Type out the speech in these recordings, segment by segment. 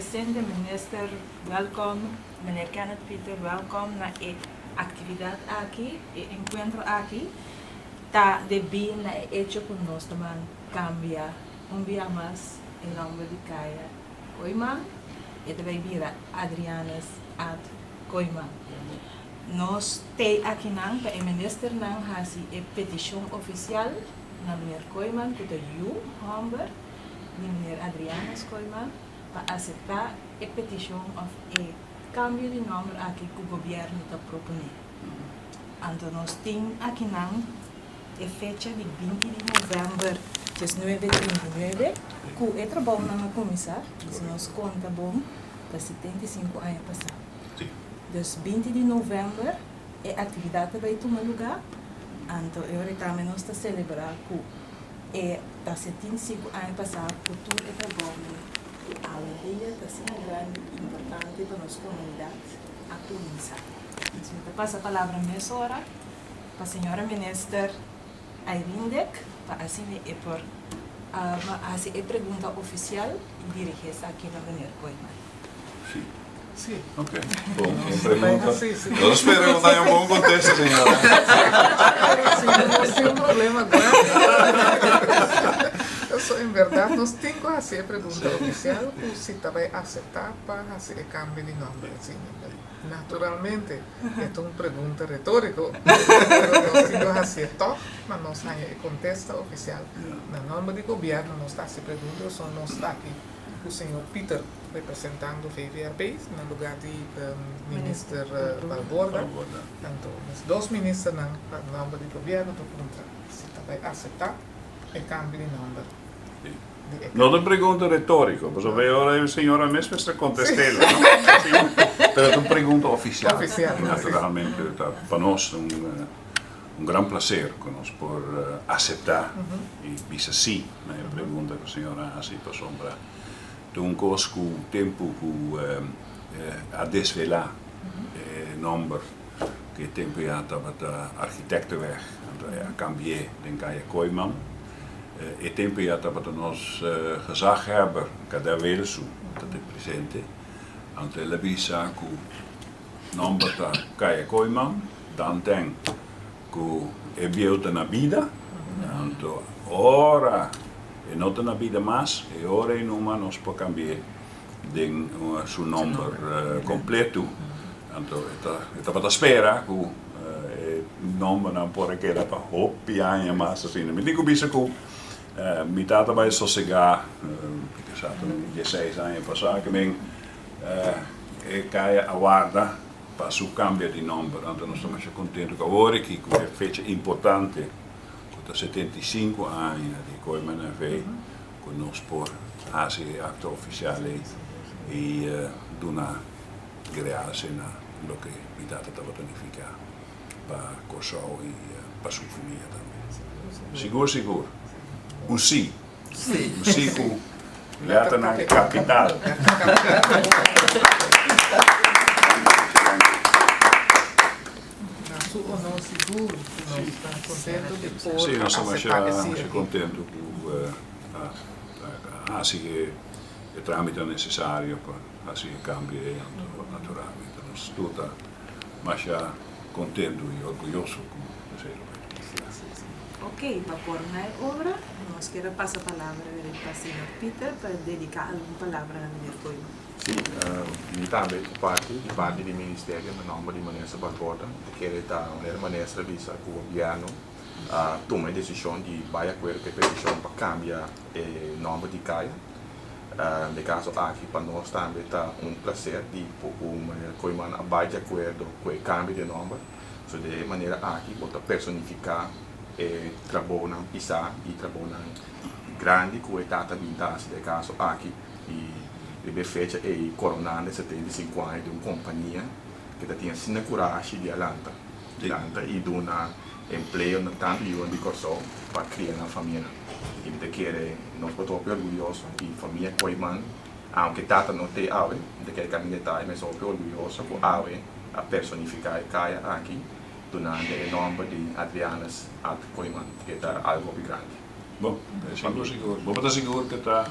presente, Minister, welkom, Meneer Kenneth Pieter, welkom na e aktividat aki, e enkuentro aki, ta debí na e echo ku nos ta ban kambia un bia mas e nòmber di Kaya Kooyman, e ta bai bira Adrianus Ad Kooyman. Nos t'ei akinan pa e ministernan hasi e petishon ofisial na meneer Kooyman ku ta yu hòmber di meneer Adrianus Kooyman pa aseptá e petishon òf e kambio di nòmber aki ku gobièrnu ta proponé. Anto nos tin akinan e fecha di 20 di novèmber 1939 ku e trabounan a kuminsá, si nos konta bon ta 75 aña pasá. Dus 20 di novèmber e aktividat ta bai tuma lugá, anto e ora tambe nos ta selebrá ku e ta 75 aña pasá ku tur e trabounan ku awendia ta asina grandi i importante pa nos komunidat a kuminsá. Dus mi ta pasa palabra mesora pa señora minister Irene Dick pa asina e por hasi e pregunta ofisial i dirigí esaki na meneer Kooijman. Sí. Sí. Ok. Bon, un pregunta. Nos spera ku ta un bon kontesta, señora. Sí, nos tin un problema grandi. So, en bèrdat nos tin ku hasi e pregunta ofisial ku si ta bai aseptá pa hasi e kambio di nòmber. Sí. Naturalmente, e ta un pregunta retóriko, pero nos tin ku hasié tòg pa nos haña e kontesta ofisial. Na nòmber di gobièrnu nos ta hasi pregunta, so nos ta aki ku señor Pieter representando VVRP na lugá di minister Balborda. Anto nos dos ministernan pa nòmber di gobièrnu ta puntra si ta bai aseptá e kambio di nòmber di e No ta un pregunta retóriko, pasobra e ora e señora mes mester kontest'é, no? Pero ta un pregunta ofisial. I naturalmente ta pa nos un Un gran placer cu nos por acepta y bisa si na e pregunta cu señor a haci pasobra ta un cos cu tempo cu a desvela e nomber cu e tempo ya tabata Architectenweg anto e a cambi'e den Caya Kooyman e tempo ya tabata nos gezaghebber Kadè Wilson ta te presente anto el a bisa cu Nomber ta Kaya Kooyman, tanten ku e bieu ta na bida, anto ora e no ta na bida mas, e ora ei numa nos por kambi'é den su nomber kompletu. Anto e ta e tabata spera ku e nombernan por a keda pa hopi aña mas asina. Mi tin ku bisa ku mi tata bai sosegá, kisa ta un dieseis aña pasá, ke men E kaya a warda pa su kambia di nomber, anto nos ta masha kontentu ku awor aki ku e fecha importante ku ta 75 aña di Kooyman NV ku nos por hasi e akto ofisial ei i duna greasia na loke mi tata tabata nifiká pa Kòrsou i pa su famia tambe. Sigur sigur un si. Un si ku lèternan kapital. Na su honor sigur ku nos ta kontentu di por Sí, nos ta aseptá masha e si masha aki. kontentu ku a hasi e trámite nesesario pa hasi e kambio ei. Anto naturalmente nos tur ta masha kontentu i orguyoso ku esei lo bai tuma lugá. Ok, pa korna e obra, nos kier a pasa palabra pa señor Pieter pa dedica algun palabra na meneer Kooijman. Sí, mi tambe ku parti, di parti di ministerio na nomber di Minister Balborda, ta kere ta manera Minister a bisa ku Gobierno a tuma e desishon di bai akuerdo ku e petishon pa kambia e nomber di kaya. Den kaso aki pa nos tambe ta un plaser di por ku Meneer Kooijman a bai di akuerdo ku e kambio di e nomber. So den e manera aki bo ta personifiká e trabounan pisá i trabounan grandi ku e tata bin ta hasi den e kaso aki. I riba e fecha ei koronando e 75 aña di un kompania ku ta tin asina kurashi di a lanta lanta i duna empleo na tantu yunan di Kòrsou pa kria nan famianan. I mi ta kere nos por ta hopi orguyoso i famia Kooijman aunke tata no t'ei awe mi ta kere kaminda e ta i mi ta hopi orguyoso ku awe a personifiká e kaya aki dunando e nòmber di Adrianus Ad Kooijman, ke ta algu hopi grandi. Bon, sigur sigur. Bo por ta sigur ke ta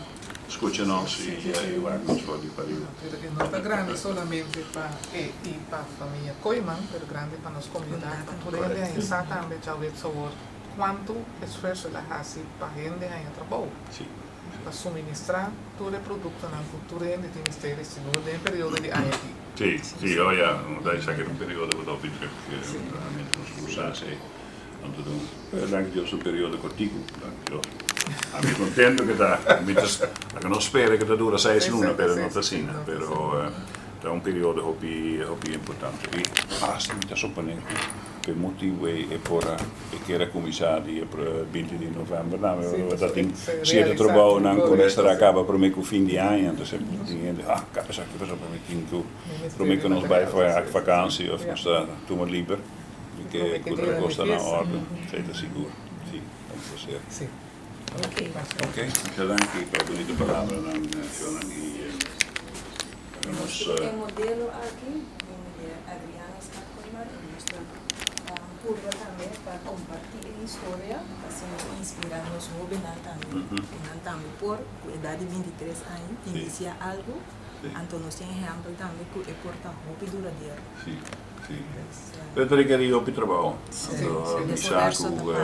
skucha nos i wak nos for di pariba. Pero e no ta grandi solamente pa e i pa famia Kooyman, pero grandi pa nos komunidat, pa tur hende haña sa tambe djaweps awor kuantu esfuerso el a hasi pa hende haña trabou, pa suministrá tur e produktonan ku tur hende tin mester i sigur den e periodo di aña aki. Sí, sí, oh ya, ta esaki era un periodo ku ta hopi druk, realmente nos por sa esei. Anto don, pero danki Dios un periodo kortiku, danki Dios. Ami kontento ke ta, mi ta, laga nos spera ke ta dura seis luna, pero no ta asina, pero ta un periodo hopi, hopi importante. I hasta mi ta suponé ku pa e motibu ei e por a, e kier a kuminsá di e binti di novèmber tambe, pasobra ta tin sierto trabounan ku mester a kaba promé ku fin di aña, entonces tin hende, ah, kaba esaki pasobra mi tin ku, promé ku nos bai vakansi òf nos ta tuma liber. Mi ke ku tur kos ta na orde, esei ta sigur. Si, ta un placer. Si. Ok. Ok, mucha danki pa e bunita palabranan, Shonan, i laga nos. Nos tin e modelo aki di meneer Adriano Scott-Koeiman i nos ta purba tambe pa kompartí e historia pa asina inspirá nos hóbennan tambe, ku nan tambe por, ku edat di 23 aña, inisiá algu. Anto nos tin ehèmpel tambe ku e por ta hopi duradero. Si. Sí. Pero ta rekerí hopi trabou. Anto mi sa ku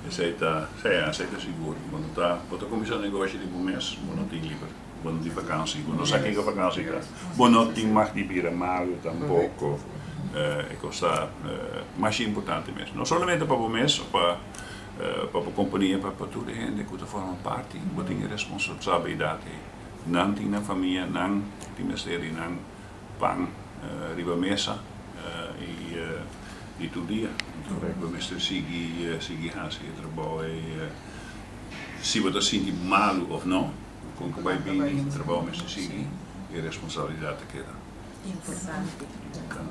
esei ta, sea, esei ta sigur. Bo no ta, bo ta kuminsá negoshi di bo mes, bo no tin liber, bo no tin vakansi, bo no sa kiko vakansi ta. Bo no tin mag di bira malu tampoko. E kos ta masha importante mes. No solamente pa bo mes o pa pa bo kompania, pa pa tur e hende ku ta forma parti. Bo tin e responsabilidat ei. Nan tin nan famia, nan tin mester di nan pan riba mesa y di tur dia. Anto bo mester sigui sigui haci e trabou ey si bo ta sinti malu of no, con cu bay bini trabou mester sigui y e responsabilidad ta keda. Importante.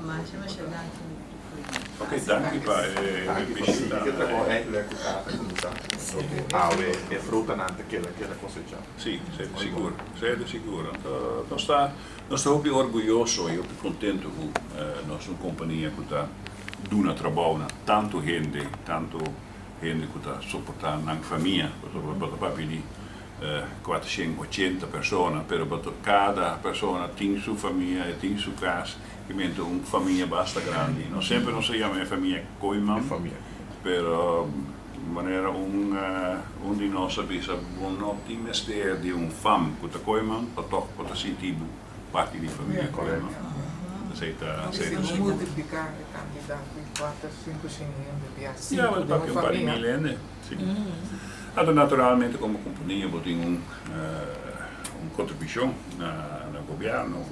Masha masha danki meneer Koeiman. Ok, danki pa e Danki pa bishita. sigui e trabou eigenlijk cu tata cuminsa. Awe e frutanan ta keda keda cosecha. Si, esey ta sigur, esey ta sigur. Anto nos ta Nos ta hopi orguyoso i hopi kontentu ku nos un kompania ku ta duna trabou na tantu hende, tantu hende ku ta soportá nan famia, pasobra bo ta papia di 480 persona, pero bo ta kada persona tin su famia e tin su kas, i mester un famia basta grandi. No semper nos a yama e famia Kooiman, pero Manera un un di nos a bisa, bo no tin mester di un fam ku ta Kooiman pa tòg bo ta sinti bo parti di famia Kooiman. Esei ta esei ta Si bo sigur. multipliká e kantidat di kuater, sinku shen hende bia Ya, sinku bo ta den un papia un par di famia. mil hende, si. Anto naturalmente komo kompania bo tin un un kontribushon na na gobièrnu,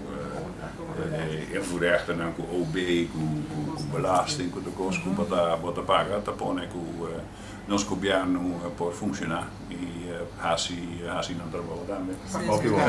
e invoerrechtennan ku OB, ku ku belasting, ku tur kos ku bo ta bo ta paga ta pone ku nos gobièrnu por funshoná i hasi hasi nan trabou tambe. Hopi bon.